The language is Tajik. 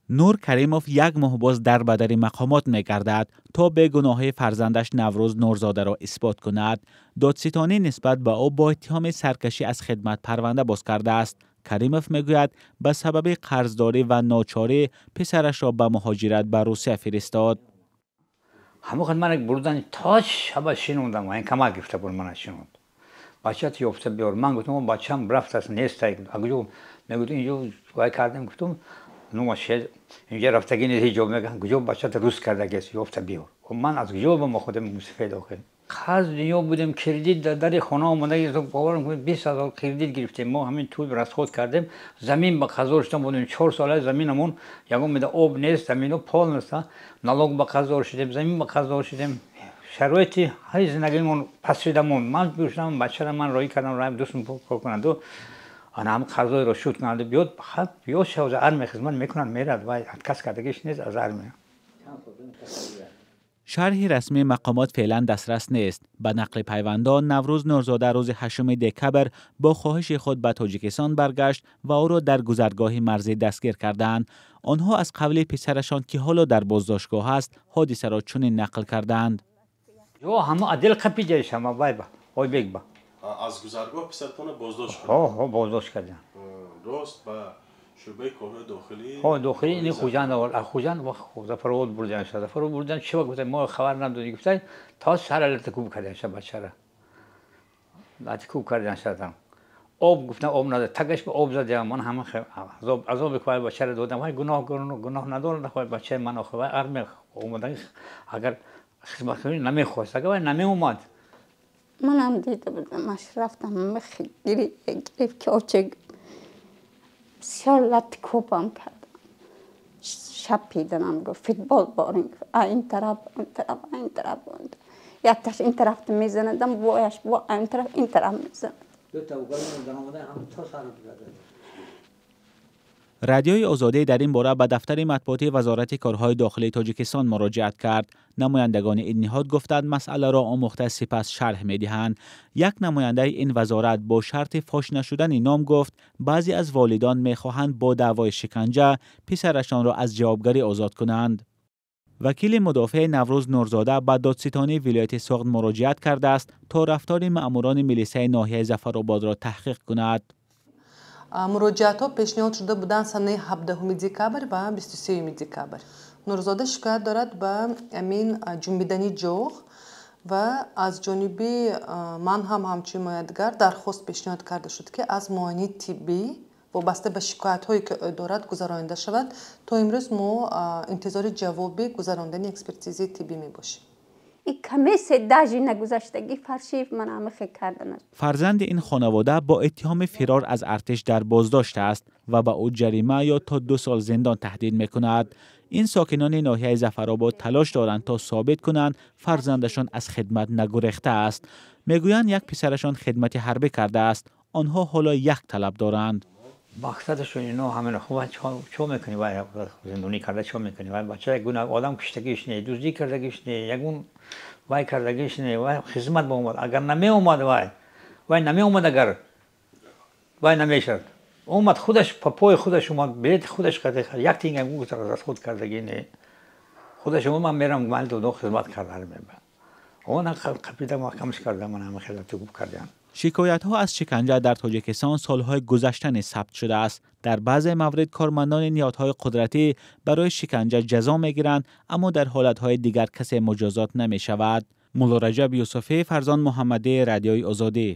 Нур Каримов як моҳ боз дар ба дари мақомот мегардад, то бегуноҳии фарзандаш Наврӯз Нурзодаро исбот кунад. Додситонӣ нисбат ба ӯ бо иттиҳоми саркашӣ аз хидмат парванда боз кардааст. Каримов мегӯяд, ба сабаби қарздорӣ ва ночорӣ писарашро ба муҳоҷират ба Русия фиристод. Ҳамон ман бурдан то шаба шинондам, камак гирифта буд, мана шинонд. Бачаат ёфта биёр. Ман гуфтам, бачам рафтааст, нест. Агуҷо мегуфт, инҷо вай кардем, гуфтам, инҷа рафтагӣ нест, ҳеҷ ҷо. Мегӯянд, куҷо бачаат рӯз кардагист, ёфта биёр. Ман аз куҷо ба мо худам мусифед охир? Қарз дунё будем, кредит дар дари хона омада, боварам кунед, 20 000 кредит гирифтем. Мо ҳамин тӯй расход кардем, замин ба қарздор шудам будем, 4 сола заминамон ягон меда об нест, замино полностью налог ба қарздор шудем, замин ба қарздор шудем. Шароити ҳаи зиндагимон паст шудамон. Ман бушам, бачара ман роҳӣ кардам, дӯстм кор кунаду ана ҳам қарзоеро шуд кунаду биёд, биёд шавза, армия хизмат мекунад, мерад ва отказ кардагиш нест аз армия. Шарҳи расмии мақомот феълан дастрас нест. Ба нақли пайвандон, Наврӯз Нурзода рӯзи 8 декабр бо хоҳиши худ ба Тоҷикистон баргашт ва ӯро дар гузаргоҳи марзӣ дастгир карданд. Онҳо аз қавли писарашон, ки ҳоло дар боздоштгоҳ аст, ҳодисаро чунин нақл карданд. Ё ҳама отдел қапиҷашама вайба Ойбек ба. Аз гузаргоҳ писаратонро боздошт? Ҳо, боздошт карданд. Рост ба шӯъбаи корҳои дохилӣ? Ҳо, дохилӣ, ини Хуҷанд овард. Аз Хуҷанд Зафаробод бурдан, Зафаробод бурдан. Чӣ гуфта, мо хабар надодем, гуфта, то сара латакуб кардан ша, бачара латикуб кардан шадам. Об гуфтан, об надод, тагаш ба об задям. Ман ҳама азоб, азоби вай бачара додам. Вай гуноҳ, гуноҳ надорад вай бачаи ман. Охи, вай армия омада, агар хизмат кунӣ намехост, агар вай намеомад. Манам дида будам, аш рафтам, гирифт ки оче бисёр латикӯбам кардам, шапиданам, гуфт, футбол борин, ин тараф, он тараф, ин тараф, якташ ин тараф мезанадам, бояш бо ин тараф, ин тараф мезанад. Радиои Озодӣ дар ин бора ба дафтари матбуотии Вазорати корҳои дохилии Тоҷикистон муроҷиат кард. Намояндагони ин ниҳод гуфтанд, масъаларо омӯхта, сипас шарҳ медиҳанд. Як намояндаи ин вазорат бо шарти фош нашудани ном гуфт, баъзе аз волидон мехоҳанд бо даъвои шиканҷа писарашонро аз ҷавобгарӣ озод кунанд. Вакили мудофеи Наврӯз Нурзода ба додситонии вилояти Суғд муроҷиат кардааст, то рафтори маъмурони милисаи ноҳияи Зафарободро таҳқиқ кунад. Муроҷиатҳо пешниҳод шуда буданд санаи 17 декабр ва 23 декабр. Нурзода шикоят дорад ба амин ҷунбидани ҷоғ ва аз ҷониби ман ҳам ҳамчун ҳимоятгар дархост пешниҳод карда шуд, ки аз муоинаи тиббӣ вобаста ба шикоятҳое, ки ӯ дорад, гузаронида шавад. То имрӯз мо интизори ҷавоби гузарондани экспертизаи тиббӣ мебошем. Ин комиссия даже нагузаштагӣ фарши ман ҳамахе кардан. Фарзанди ин хонавода бо иттиҳоми фирор аз артиш дар боздошт аст ва ба ӯ ҷарима ё то 2 сол зиндон таҳдид мекунад. Ин сокинони ноҳияи Зафаробод талош доранд, то собит кунанд, фарзандашон аз хидмат нагурехтааст. Мегӯянд, як писарашон хидмати ҳарбӣ кардааст. Онҳо ҳоло як талаб доранд. Мақсадашон ино ҳамин. Хуб, чо мекунӣ? Вай зиндонӣ карда чо мекунӣ? Вай бача гуна одам куштагиш не, дуздӣ кардагиш не, ягон вай кардагиш не. Вай хизмат ба омад. Агар намеомад, вай намеомад, агар вай намешад. Омад худаш, по пои худаш омад, билети худаш карда, як тинга расход кардагӣ не. Худаш омад, ман мерам, ман додо хизмат карда меба. Он қапида маҳкамаш карда, ман ҳама хеле тугуб кардам. Шикоятҳо аз шиканҷа дар Тоҷикистон солҳои гузашта низ сабт шудааст. Дар баъзе маврид кормандони ниҳодҳои қудратӣ барои шиканҷа ҷазо мегиранд, аммо дар ҳолатҳои дигар касе муҷозот намешавад. Муллораҷаб Юсуфӣ, Фарзон Муҳаммадӣ, Радиои Озодӣ.